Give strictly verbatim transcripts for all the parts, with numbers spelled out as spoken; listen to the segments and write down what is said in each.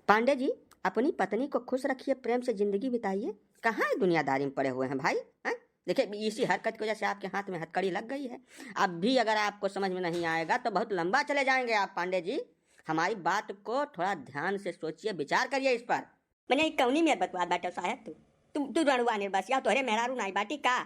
पांडे जी, अपनी पत्नी को खुश रखिए, प्रेम से जिंदगी बिताइए। कहाँ है दुनियादारी में पड़े हुए हैं भाई, हैं? देखिए, इसी हरकत की वजह से आपके हाथ में हथकड़ी लग गई है। अब भी अगर आपको समझ में नहीं आएगा तो बहुत लंबा चले जाएंगे आप पांडे जी। हमारी बात को थोड़ा ध्यान से सोचिए, विचार करिए इस पर। मने ई कौनी में बतवात बाटे साहेब तू? तू, तू रड़ुआ निर्बसिया, तोहरे मेहरारू नाई बाटी का?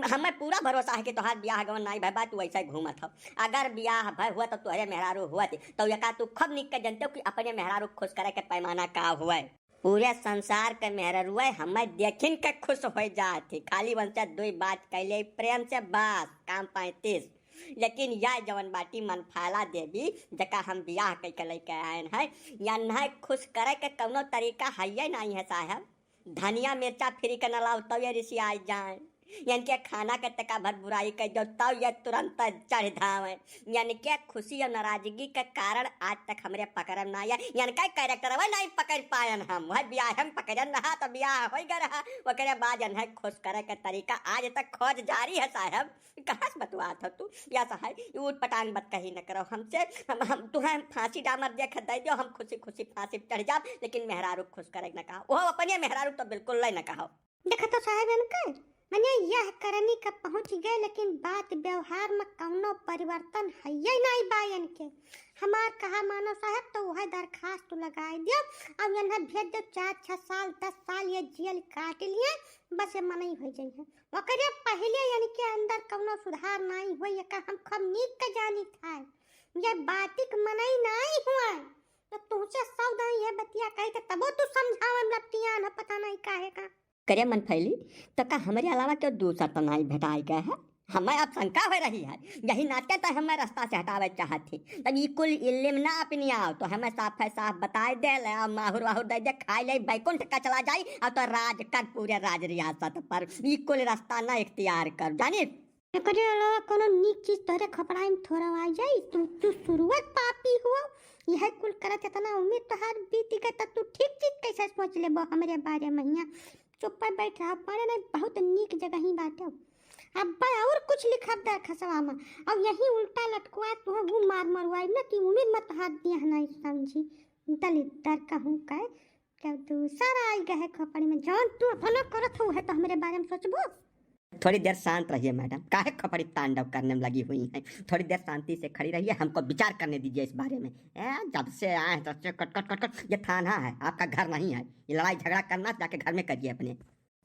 हमें पूरा भरोसा है कि तोहार बियाह गवन नाई भय बा, तू ऐसे घूमत हो। अगर बियाह भय हुआ तो तोहरे मेहरारू हुआ थी, तो यका तू खूब निक के जनते हो कि अपने मेहरारू खुश करे के पैमाना का हुआ है। पूरे संसार के मेहरारू हमें देखिन के खुश हो जात थी, खाली उनसे दुई बात कैले प्रेम से, बस काम पैंतीस। लेकिन या जवन बाटी मनफाला देवी, जका हम बियाह कई के लेके आयन है, या नहीं खुश करे के कौनो तरीका है नहीं है साहब। धनिया मिर्चा फ्री के न लाओ तब ये रिसी आ जाए, इनके खाना के तका भर बुराई कर दो तब ये तुरंत चढ़ धावे। इनके खुशी और नाराजगी के कारण आज तक हमरे पकड़म ना आया, इनका कैरेक्टर वह नहीं पकड़ पायन हम, वह बियाह हम पकड़न रहा तो बियाह हो गए रहा, ओकरे बाद इन्हें खुश करे के तरीका आज तक खोज जारी है साहब। कहाँ से बतुआत हो तू? या साहब, ये ऊट पटांग मत कही न करो हमसे। हम, हम तुम्हें फांसी डामर देख दे दो, हम खुशी खुशी फांसी पे चढ़ जाब, लेकिन मेहरारू खुश करे न कहो। वो अपने मेहरारू तो बिल्कुल ले न कहो। देखा तो साहब इनके, मने यह करनी का पहुँच गए, लेकिन बात व्यवहार में कौनो परिवर्तन है ही नहीं बा इनके। हमार कहा मानो साहब, तो वह दरखास्त लगाए दियो, अब इन्हें भेज दो, चार छह साल, दस साल ये जेल काट लिए, बस ये मनई हो जाई है। ओकरे पहिले इनके अंदर कौनो सुधार नाई होई, एका हम खूब नीक के जानी था। ये बातिक मनई नाई हुआ, तो तुझे सौ दाई ये बतिया कही तो तबो तू समझावे में लपटियान हो, पता नहीं काहे का। करे मन फैली, तो का हमरे अलावा क्यों दूसर तो नाई भेटाई गए है? हमें अब शंका हो रही है, यही नाते तो हमें रास्ता से हटावे चाहत थी। तब ई कुल इल्म ना अपनी आओ, तो हमें साफ है साफ बताए दे ले, अब माहुर वाहुर दे दे, खाए ले, बैकुंठ का चला जाई, और तो राज कर पूरे राज रियासत पर। ई कुल रास्ता ना इख्तियार कर, जानी? एकरे अलावा कोनो नीक चीज तोहरे खोपड़ाई में थोड़ा आ जाई? तू, तू शुरुआत पापी हुआ, यह कुल करत इतना उम्र तोहार बीत गए, तब तू ठीक चीज कैसे सोच लेबो हमरे बारे में हियां? चुप पर बैठ रहा, पढ़े नहीं, बहुत नीक जगह ही बाटे। अब और कुछ लिखब दरखसवा में, अब यही उल्टा लटकुआ तू वो मार मरवाई ना कि उम्र मत हाथ दिया नहीं समझी। दलिद्दर कहूँ कहे, क्या दूसर आई गए खोपड़ी में, जौन तू अपना करत हो है तो हमरे बारे में सोचबो? थोड़ी देर शांत रहिए मैडम, काहे खोपड़ी तांडव करने में लगी हुई हैं? थोड़ी देर शांति से खड़ी रहिए, हमको विचार करने दीजिए इस बारे में। ए, जब से आए हैं तब से कट कट कट कट, ये थाना है, आपका घर नहीं है। ये लड़ाई झगड़ा करना जाके घर में करिए अपने।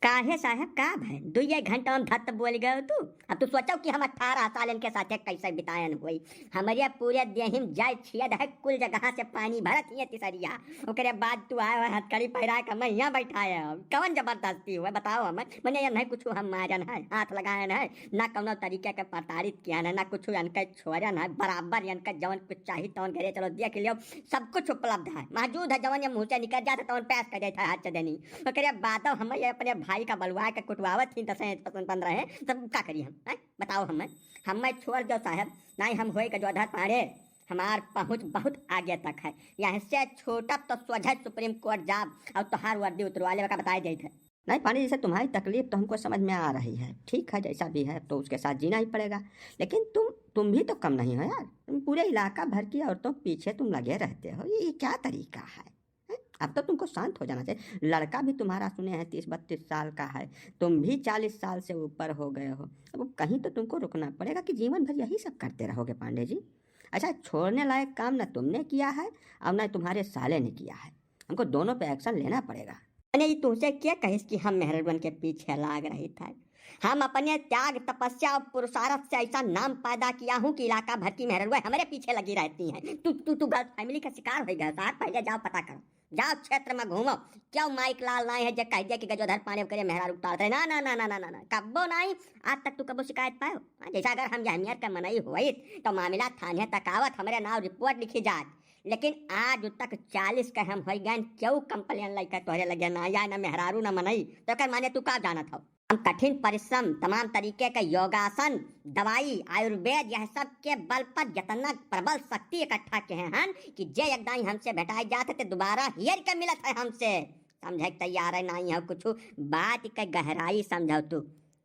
काहे साहब, का भय? दुइये घंटा में धत्त बोल गयो तू। अब तू सोचो कि हम अठारह साल इनके साथे कैसे बितायन होई। हमरे पूरे देहिम जाय छियद है, कुल जगह से पानी भरत हिये तिसरिया। ओकरे बाद तू आए हो हथकड़ी पहिरा के मैं यहाँ बैठाए हो। कवन जबरदस्ती हुए बताओ हमें? मने ये नहीं कुछ हम मारन है, हाथ लगायन है, ना कौनो तरीके के प्रताड़ित कियन है, ना कुछ इनके छोड़न है, बराबर इनके जवन कुछ चाही तवन घरे चलो देख लियो, सब कुछ उपलब्ध है, मौजूद है। जवन ये मुँह से निकल जात है तवन पेश कर देत है हाथ से देनी। ओकरे बादो हम ये अपने भाई का बलुआ के कुटवावत ही दस पसंद पन्द्रह है, तब का करी हम, हैं? बताओ हमें, हमें छोड़ दो साहब, नहीं हम होए के जोधर पाड़े, हमार पहुँच बहुत आगे तक है। यहाँ से छूटब तो सोझे सुप्रीम कोर्ट जाब और तोहार वर्दी उतरवा लेवे का बताए देत है। नहीं पांडे जी, जैसे तुम्हारी तकलीफ तो हमको समझ में आ रही है, ठीक है, जैसा भी है तो उसके साथ जीना ही पड़ेगा, लेकिन तुम तुम भी तो कम नहीं हो यार, तुम पूरे इलाका भर की औरतों के पीछे तुम लगे रहते हो, ये, ये क्या तरीका है? हैं? अब तो तुमको शांत हो जाना चाहिए। लड़का भी तुम्हारा सुने हैं तीस बत्तीस साल का है, तुम भी चालीस साल से ऊपर हो गए हो, अब कहीं तो तुमको रुकना पड़ेगा कि जीवन भर यही सब करते रहोगे पांडे जी? अच्छा, छोड़ने लायक काम ना तुमने किया है और ना तुम्हारे साले ने किया है, हमको दोनों पे एक्शन लेना पड़ेगा। अने ई तुमसे क्या कहिस कि हम मेहररुअन के पीछे लाग रही था? हम अपने त्याग, तपस्या और पुरुषार्थ से ऐसा नाम पैदा किया हूँ कि इलाका भर की मेहररुआ हमारे पीछे लगी रहती हैं। तू, तू, तू गलत फैमिली का शिकार हो गया साहब, पहले जाओ पता करो, जाओ क्षेत्र में घूमो। क्यों माइक लाल नाई है जो कह दिया कि गजोधर पांडे करे मेहरारू उतारते? ना, ना, ना, ना, ना, ना, ना, कब्बो नाई। आज तक तू कब्बो शिकायत पायो? हाँ, जैसा अगर हम यहमियर के मनई होइत तो मामला थाने तक आवत, हमरे नाव रिपोर्ट लिखी जात, लेकिन आज तक चालीस के हम हो गए, क्यों कंप्लेन लेकर तोहरे लगे ना आया, ना मेहरारू ना मनई, तो कर माने तू का जानत हो? हम कठिन परिश्रम, तमाम तरीके के योगासन, दवाई, आयुर्वेद, यह सब के बल पर जितना प्रबल शक्ति इकट्ठा के हैं हन कि जे एक दाई हमसे भेटाई जात है, ते दोबारा हियर के मिलत है हमसे। समझे के तैयार है नहीं हो कुछ, बात के गहराई समझो तू।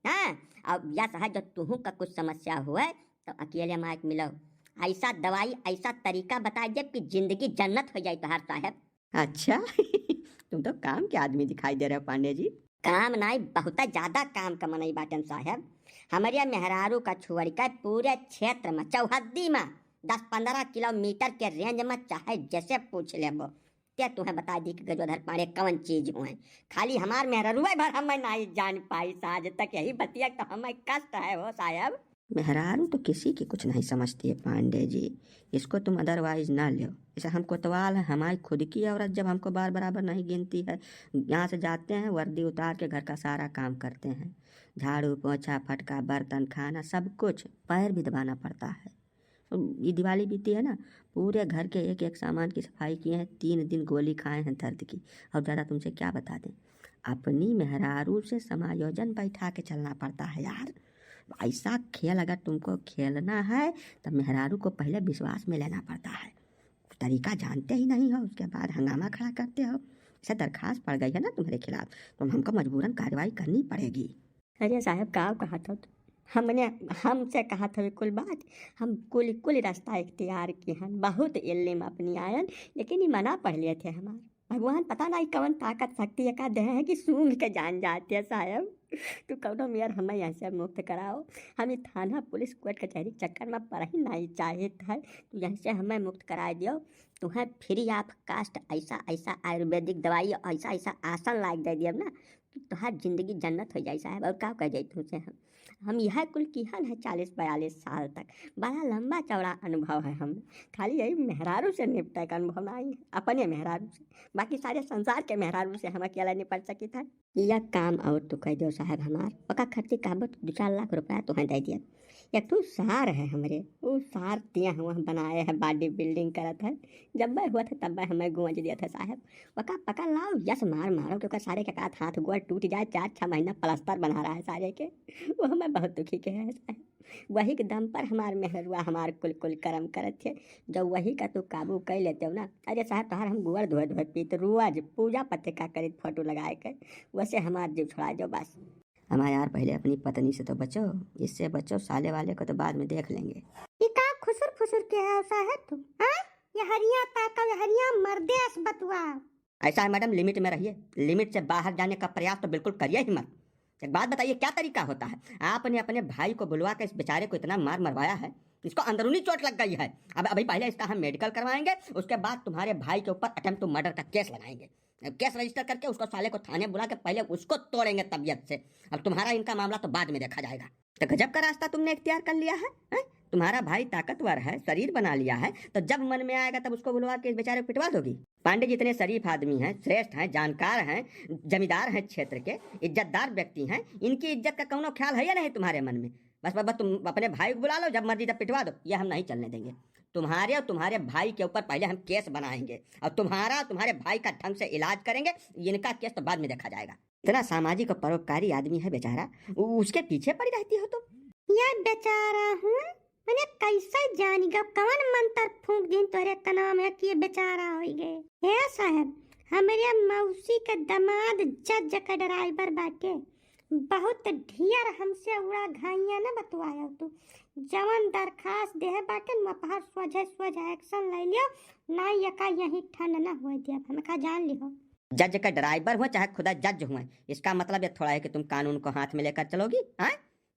हाँ, अब यस है जो तुहू का कुछ समस्या हुए तो अकेले माइक मिलो, ऐसा दवाई, ऐसा तरीका बताए देब कि जिंदगी जन्नत हो जाए तोहार साहेब। अच्छा, तुम तो काम के आदमी दिखाई दे रहे हो पांडे जी। काम नाई, बहुत ज्यादा काम का मनई बाटन साहेब। हमरे मेहरारू का छोड़ के पूरे क्षेत्र में, चौहद्दी में, दस पन्द्रह किलोमीटर के रेंज में चाहे जैसे पूछ लेबो, ते तुहें बता दी कि गजोधर पांडे कवन चीज हुए। खाली हमार मेहरारू भर हम नाई जान पाई आज तक, यही बतिया तो हमें कष्ट है हो साहेब। मेहरारू तो किसी की कुछ नहीं समझती है पांडे जी, इसको तुम अदरवाइज ना लो। इसे हम कोतवाल हैं, हमारी खुद की औरत जब हमको बार बराबर नहीं गिनती है। यहाँ से जाते हैं, वर्दी उतार के घर का सारा काम करते हैं, झाड़ू पोछा फटका बर्तन खाना सब कुछ पैर भी दबाना पड़ता है। ये दिवाली बीती है ना, पूरे घर के एक एक सामान की सफाई किए हैं, तीन दिन गोली खाए हैं दर्द की। और ज़्यादा तुमसे क्या बता दें, अपनी मेहरारू से समायोजन बैठा के चलना पड़ता है यार। ऐसा खेल अगर तुमको खेलना है तो मेहरारू को पहले विश्वास में लेना पड़ता है। तरीका जानते ही नहीं हो, उसके बाद हंगामा खड़ा करते हो। इसे दरखास्त पड़ गई है ना तुम्हारे खिलाफ, तो हमको मजबूरन कार्रवाई करनी पड़ेगी। अरे साहेब, का कहत हो तू? हमने, हमसे कहत हवे कुल बात, हम कुल, कुल रास्ता इख्तियार की हन, बहुत इल्लिम अपनी आयन, लेकिन ई मना पढ़ लिए थे हमार। भगवान पता नहीं कवन ताकत शक्ति एका देहे हैं कि सूंघ के जान जाते हैं साहेब। तू कौनो मेयर हमें यहाँ से मुक्त कराओ, हम ई थाना पुलिस कोर्ट कचहरी के चक्कर में पड़ ही नहीं चाहित है, तू यहाँ से हमें मुक्त कराए दियो। तुम्हें free of cost ऐसा ऐसा आयुर्वेदिक दवाई, ऐसा ऐसा आसन लायक दे दियब ना कि तोहार जिंदगी जन्नत हो जाई साहेब। और का कह जाई तुमसे हम, हम यह कुल किहन है चालीस बयालीस साल तक, बड़ा लंबा चौड़ा अनुभव है हम। खाली यही मेहरारू से निपटे का अनुभव ना आई, अपने मेहरारू से, बाकी सारे संसार के मेहरारू से हम अकेला निपट सकी था। यह काम और तो कह दो साहेब हमार, ओका खर्ची कहबो तो दो चार लाख रुपया तुम्हें दे दिया। एक ठो सार है हमरे, वो सार तिया हुआ बनाए है, body building करत है। जब मैं हुआ था तब मैं हमें गूंज दिया था साहेब। ओका पकड़ लाओ, यस मार मारो कि ओकर सारे के कात हाथ गोड़ टूट जाए, चार छह महीना प्लास्टर बना रहा है सारे के। वो हमें बहुत दुखी के है साहेब। वही के दम पर हमार मेहरुआ हमार कुल कुल कर्म करत है। जब वही का तू काबू कर लेते हो ना, अरे साहेब तोहार हम गोड़ धोए धोए पीत, रोज पूजा पत्रिका करीत फोटो लगाए के, वैसे हमार जीव छोड़ा दो बस। हमारे यार, पहले अपनी पत्नी से तो बचो, इससे बचो, साले वाले को तो बाद में देख लेंगे। ई का खुसुर फुसुर के है साहेब तू? हाँ? ये हरिया ताका, ये हरिया मर्दे अस बतुआ। ऐसा है मैडम, लिमिट में रहिए, लिमिट से बाहर जाने का प्रयास तो बिल्कुल करिए ही मत। एक बात बताइए, क्या तरीका होता है? आपने अपने भाई को बुलवा के इस बेचारे को इतना मार मरवाया है, इसको अंदरूनी चोट लग गई है। अब अभी पहले इसका हम मेडिकल करवाएंगे, उसके बाद तुम्हारे भाई के ऊपर अटेम्प्ट टू मर्डर का केस लगाएंगे। केस रजिस्टर करके उसको साले को थाने बुला के पहले उसको तोड़ेंगे तबीयत से। अब तुम्हारा इनका मामला तो बाद में देखा जाएगा। तो गजब का रास्ता तुमने इख्तियार कर लिया है, हैं? तुम्हारा भाई ताकतवर है, शरीर बना लिया है, तो जब मन में आएगा तब उसको बुलवा के इस बेचारे को पिटवा दोगी। पांडे जी इतने शरीफ आदमी हैं, श्रेष्ठ हैं, जानकार हैं, जमींदार हैं क्षेत्र के, इज्जतदार व्यक्ति हैं, इनकी इज्जत का कौनो ख्याल है या नहीं तुम्हारे मन में? बस, बस, बस तुम अपने भाई को बुला लो, जब मर्जी तब पिटवा दो, ये हम नहीं चलने देंगे। तुम्हारे और तुम्हारे भाई के ऊपर पहले हम केस बनाएंगे और तुम्हारा, तुम्हारे भाई का ढंग से इलाज करेंगे। इनका केस तो बाद में देखा जाएगा। इतना सामाजिक और परोपकारी आदमी है बेचारा, उ-, उसके पीछे पड़ी रहती हो तुम। ये बेचारा हूँ, मने कैसे जानी गो कवन मंत्र फूंक दिन तोरे कना में कि ये बेचारा होई गए। हे साहेब, हमरे मौसी के दामाद जज के ड्राइवर बाटे, बहुत ढियर हमसे उड़ा घाइया न बतवायो तू। जवन दरखास्त देहे बाटे न, वपहर सोझे सोझ एक्शन ले लियो, ना यका यहीं ठंड न होए दिया, हमका जान लिहो। जज का ड्राइवर हुए चाहे खुदा जज हुए, इसका मतलब ये थोड़ा है कि तुम कानून को हाथ में लेकर चलोगी, हाँ?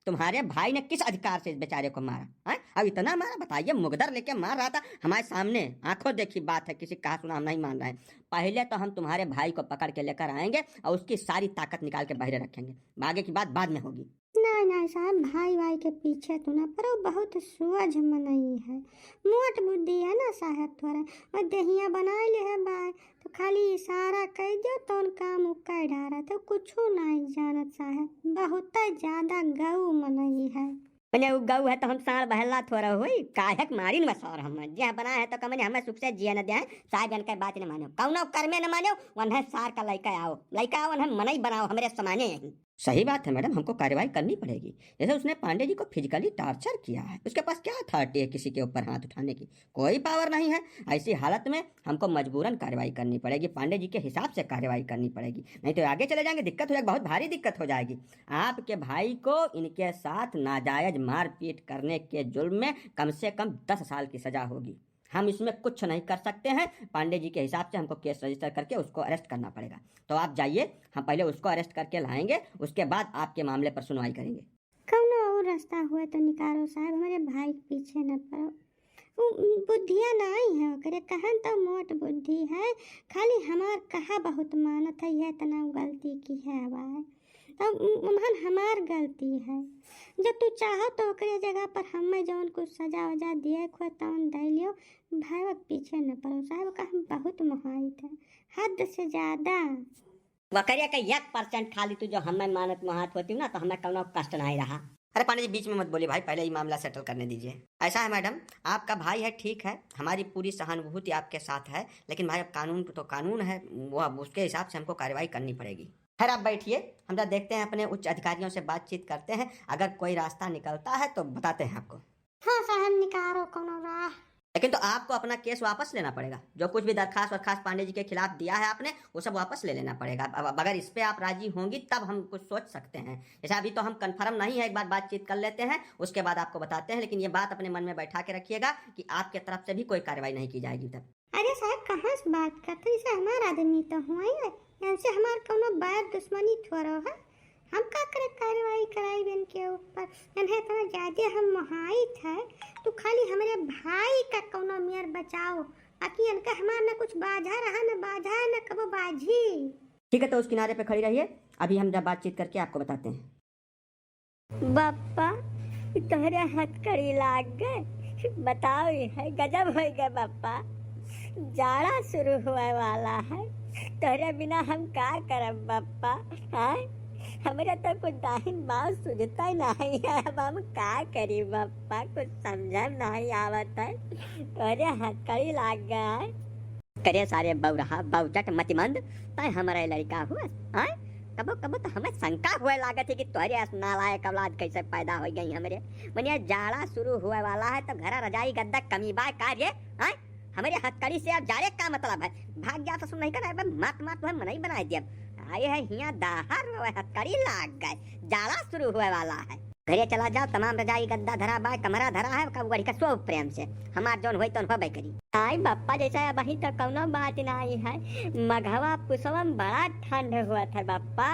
तुम्हारे भाई ने किस अधिकार से इस बेचारे को मारा, हाँ? अब इतना मारा, बताइए, मुगदर लेके मार रहा था हमारे सामने, आंखों देखी बात है, किसी कहा सुना हम नहीं मान रहे हैं। पहले तो हम तुम्हारे भाई को पकड़ के लेकर आएंगे और उसकी सारी ताकत निकाल के बाहर रखेंगे, आगे की बात बाद में होगी। नहीं, नहीं साहब, भाई वाई के पीछे तू ना पड़ो, बहुत सोझ मनई है, मोट बुद्धि है ना साहब तोरा, और देहिया बनाए ले है बाय, तो खाली इशारा कर दियो, तौन काम उ कर डारत है, कुछो नहीं जानत साहब, बहुत ज्यादा गऊ मनई है। मने उ गऊ है तो हम साँड़ बहला थोड़ा होई, काहे के मारी न सौर हम, जे बना है तो कमने हमें सुख से जिए न दे, साहब इनके बात न मानो, कौनो कर्मे न मानो, वन्हे सार का लइका आओ, लइका आओ, वन्हे मनई बनाओ, हमरे समाने यहीं। सही बात है मैडम, हमको कार्रवाई करनी पड़ेगी। जैसे उसने पांडे जी को फिजिकली टॉर्चर किया है, उसके पास क्या अथॉरिटी है किसी के ऊपर हाथ उठाने की? कोई पावर नहीं है। ऐसी हालत में हमको मजबूरन कार्रवाई करनी पड़ेगी, पांडे जी के हिसाब से कार्रवाई करनी पड़ेगी, नहीं तो आगे चले जाएंगे, दिक्कत हो जाएगी, बहुत भारी दिक्कत हो जाएगी। आपके भाई को इनके साथ नाजायज मारपीट करने के जुर्म में कम से कम दस साल की सजा होगी। हम इसमें कुछ नहीं कर सकते हैं। पांडे जी के हिसाब से हमको केस रजिस्टर करके उसको अरेस्ट करना पड़ेगा। तो आप जाइए, हम पहले उसको अरेस्ट करके लाएंगे, उसके बाद आपके मामले पर सुनवाई करेंगे। कौनो और रास्ता हुआ तो निकारो साहब, हमरे भाई के पीछे न पड़ो। उ बुद्धिया नाई है ओकरे, कहन तो मोट बुद्धि है, खाली हमार कहा बहुत मानत है, यह इतना गलती की है भाई। तब उम्हन हमार गलती है। जब तू चाहो तो ओकरे जगह पर हमें जौन कुछ सजा वजा दिए खोए तौन दे लियो, भाई के पीछे न पड़ो साहब, का हम बहुत मोहाइत है, हद से ज्यादा। वकरिया के एक परसेंट खाली तू जो हमें मानत मोहात होती ना, तो हमें कौनो कष्ट नहीं रहा। अरे पांडे जी, बीच में मत बोलिए भाई, पहले ये मामला सेटल करने दीजिए। ऐसा है मैडम, आपका भाई है, ठीक है, हमारी पूरी सहानुभूति आपके साथ है, लेकिन भाई अब कानून तो कानून है, वो अब उसके हिसाब से हमको कार्रवाई करनी पड़ेगी। खैर आप बैठिए, हम जरा देखते हैं, अपने उच्च अधिकारियों से बातचीत करते हैं, अगर कोई रास्ता निकलता है तो बताते हैं आपको। हाँ साहब, निकारो कौनो राह। लेकिन तो आपको अपना केस वापस लेना पड़ेगा, जो कुछ भी दरखास्त वरखास्त पांडे जी के खिलाफ दिया है आपने, वो सब वापस ले लेना पड़ेगा। अब, अब अगर इस पे आप राजी होंगी तब हम कुछ सोच सकते हैं। जैसे अभी तो हम कन्फर्म नहीं है, एक बार बातचीत कर लेते हैं, उसके बाद आपको बताते हैं, लेकिन ये बात अपने मन में बैठा के रखिएगा कि आपके तरफ से भी कोई कार्रवाई नहीं की जाएगी तब। अरे साहब, कहाँ से बात करते हो? इसे हमारा आदमी तो हुआ ही है, इनसे हमार कौनो बैर दुश्मनी थोड़ो है। हम का करे कार्रवाई कराई इनके ऊपर? इन्हें इतना ज्यादा हम मोहाइत है, तू खाली हमरे भाई का कौनो मेर बचाओ, बाकी इनका हमार न कुछ बाझा रहा, न बाझा, न कबो बाझी। ठीक है, तो उस किनारे पे खड़ी रहिए, अभी हम जब बातचीत करके आपको बताते हैं। बप्पा, तोहरे हथकड़ी लाग गए। बताओ, ये है गजब हो गए बप्पा। जाड़ा शुरू होए वाला है, तोहरे बिना हम का करब बप्पा? हाँ, हमरे तो कुछ दाहिन बाव सुझता ही नहीं है, अब हम का करी बप्पा? कुछ समझ में नहीं आवत है, तोहरे हथकड़ी लाग गए। करे सारे बौरहा, बौचट, मतिमंद, तै हमरे लड़िका हुअस, आय? कबो कबो तो हमें शंका हुए लागत है कि तोहरे अस नालायक औलाद कैसे पैदा होइ गई हमरे। मनिया जाड़ा शुरू हुए वाला है तो घरा रजाई गद्दा कमी बा का रे, आय? हमरे हथकड़ी से अब जाड़े का मतलब है? भाग जा तो सुन नहीं कर, अब मात मात तुहे मनई बनाए दियब। आए है हियाँ दाहर में हथकड़ी लाग गए, जाड़ा शुरू हुए वाला है। घरे चला जाओ, तमाम रजाई गद्दा धरा बाय, कमरा धरा है, का बढ़ के सो प्रेम से, हमार जौन होई तौन होबे करी। आई बप्पा, जैसे अबही तो कौनो बात नाई है, मघवा पुसवा में बड़ा ठंड हुआ था बप्पा।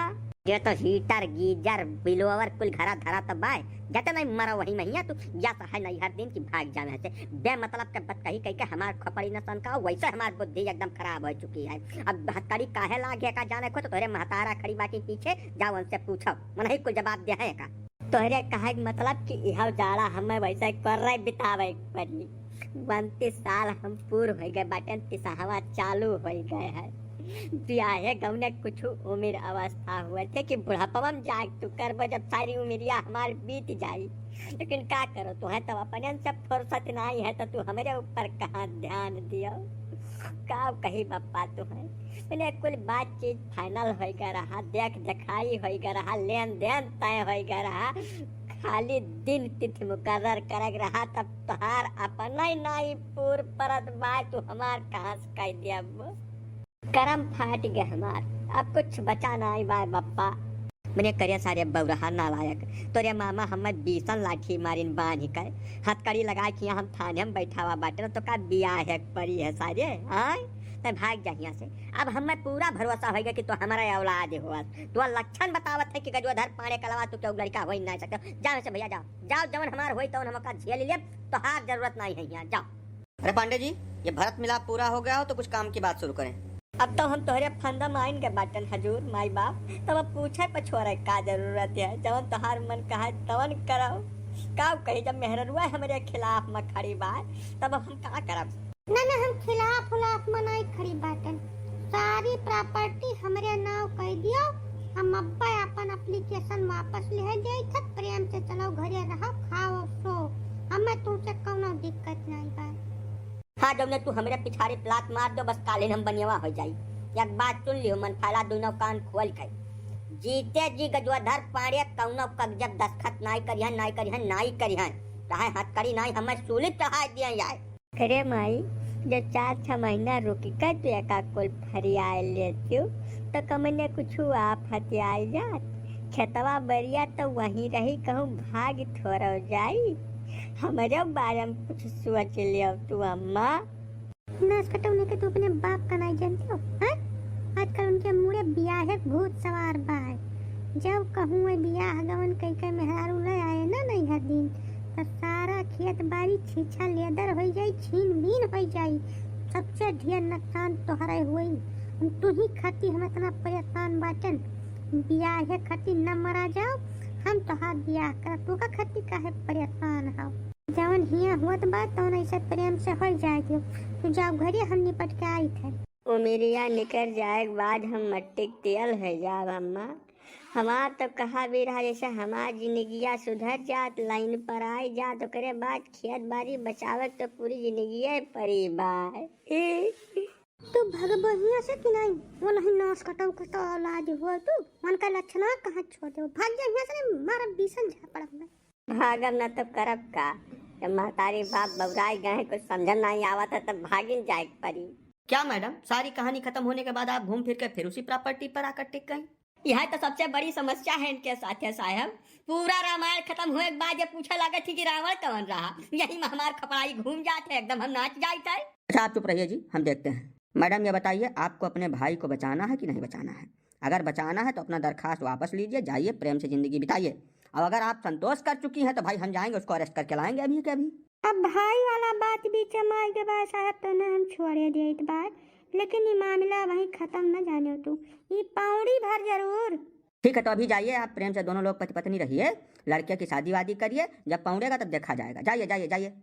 ये तो हीटर, गीजर, बिलोवर कुल घरा धरा तो बाय, जते नहीं मरो वही महिया तू, या तो है नहीं हर दिन की भाग जावे से, बेमतलब के बात कही कही के हमार खोपड़ी न सनका, वैसे हमार बुद्धि एकदम खराब हो चुकी है। अब हथकड़ी काहे लागे का जाने को, तो तोहरे महतारा खड़ी बाकी पीछे, जाओ उनसे पूछो, मनही कुल जवाब दे है का। तोहरे कहे के मतलब कि इहव जाड़ा हमें वैसे कर रहे बितावे के पड़ी। उनतीस साल हम पूर हो गए बाटेन, तिसहवा चालू हो गए है। बियाहे गौने कुछ उम्र अवस्था हुए थे कि बुढ़ापवा में जाग तू करबो, जब सारी उमरिया हमार बीत जाई। लेकिन का करो, तुहे तब अपने से फुर्सत नहीं है, तो तू हमरे ऊपर कहाँ ध्यान दियो? का कही बप्पा तुहे? मैंने कुल बातचीत फाइनल होइ गया रहा, देख देखाई होइ गया रहा, लेन देन तय होइ गया रहा, खाली दिन तिथि मुकर्रर करे के रहा, तब तोहार अपना ही नाई पूर परत बा, तू हमार कहाँ से कह दिया अब? करम फाट गए हमार, अब कुछ बचा नाई बा बप्पा। मने करे सारे बौरहा नालायक, तोरे मामा हमें बीसन लाठी मारिन बांध के, हथकड़ी लगा के यहाँ हम थाने में बैठावा बाटे, तो का बियाह है परी है सारे, आय? तै भाग जा हियाँ से। अब हमें पूरा भरोसा होइगा कि तू हमारा औलाद होस। तू लक्षण बतावत है कि गजोधर पांड़े के अलावा तू केहू लड़का होइ नहीं सकते। जाओ से भैया, जाओ, जाओ, जवन हमार होई तवन हम ओका झेल लेब, तोहार जरूरत नहीं है यहाँ, जाओ। अरे पांडे जी, ये भरत मिलाप पूरा हो गया हो तो कुछ काम की बात शुरू करें। अब तो हम तोहरे फंदा माइन के बाटन हजूर, माई बाप, तब अब पूछे पछोरे का जरूरत है, जवन तोहार मन कहा तवन करो। का कही, जब मेहररुआ हमरे खिलाफ में खड़ी बा, तब अब हम का करब? ना, ना, हम खिलाफ उलाफ में नहीं खड़ी बाटन। सारी प्रॉपर्टी हमरे नाव कह दियो, हम अब्बे अपन एप्लीकेशन वापस ले जाई थे। प्रेम से चलो घरे रहो, खाओ, सो, हमें तुमसे कौनो दिक्कत नहीं बा। हाँ, जौने तू हमरे पिछाड़ी प्लाट मार दो, बस कालिन हम बनियवा हो जाई। एक बात सुन लियो, मन फैला दोनों कान खोल के। जीते जी गजोधर पांड़े कौनो कागजब दस्तखत नाई करिहन, नाई करिहन, नाई करिहन। चाहे हथकड़ी नाई हमें सूली चढ़ाए दिए जाए। अरे माई, जो चार छह महीना रुक के तू एका कुल फरियाए लेतियो, तो कमने कुछ आफत आई जात। खेतवा बरिया तो वहीं रही, कहूँ भाग थोड़ो जाई। हमरे बारे में कुछ सोच लियो तू अम्मा। नास कटौने के तू अपने बाप का नाई जानती हो, हैं? आजकल उनके मुड़े बियाहे के भूत सवार बा है। जब कहूँ है बियाह गवन कई के मेहरारू ले आए ना नैहर दिन, त सारा खेत बाड़ी छीछा लेदर होइ जाई, छीन बीन होइ जाई। सबसे ढेर नुकसान तोहरे होई। हम तू ही खाती हम इतना परेशान बाटन, बियाहे खाती न मरा जाओ, हम तोहार बियाह करब, तू का खाती काहे परेशान हो? जवन हिया होत बा तवन ऐसे प्रेम से होइ जाए दियो। तू जाओ घरे, हम निपट के आइत है। उमिरिया निकर जाए के बाद हम मट्टी के तेल है जाब अम्मा। हमार तो कहा भी रहा जैसे हमार जिंदगिया सुधर जात, लाइन पर आई जात, ओकरे बाद खेत बाड़ी बचावे के तो पूरी जिंदगिये पड़ी बा। ए, तू भगबो हिया से कि नहीं? वो नहीं नास कटऊ के तो औलाद हो तू। मन का लक्षण कहाँ छोड़ दे, भाग जा हिया से, नहीं मारा बीसन झापड़ में। भागब ना तो करब का? जब महतारी बाप बौराई गए, कुछ समझ नहीं आवत है, तब भागिन जाए के पड़ी। क्या मैडम, सारी कहानी खत्म होने के बाद आप घूम फिर के फिर उसी प्रॉपर्टी पर आकर टिक गई? यह तो सबसे बड़ी समस्या है इनके साथे साहब। पूरा रामायण खत्म हुए के बाद ये पूछे लगे थी कि रावण कौन रहा। यही में हमार खपड़ाई घूम जात है, एकदम हम नाच जाइत है। अच्छा, आप चुप रहिए जी, हम देखते हैं। मैडम, ये बताइए, आपको अपने भाई को बचाना है कि नहीं बचाना है? अगर बचाना है तो अपना दरखास्त वापस लीजिए, जाइए, प्रेम से जिंदगी बिताइए। और अगर आप संतोष कर चुकी हैं तो भाई, हम जाएंगे, उसको अरेस्ट करके लाएंगे अभी के अभी। अब भाई वाला बात बीच में आई के बाद साहब, तो ना हम छोड़े देत बात, लेकिन ये मामला वहीं खत्म न जाने तू, ये पौड़ी भर जरूर। ठीक है, तो अभी जाइए, आप प्रेम से दोनों लोग पति पत्नी रहिए, लड़के की शादी वादी करिए, जब पौड़ेगा तब देखा जाएगा। जाइए, जाइए, जाइए।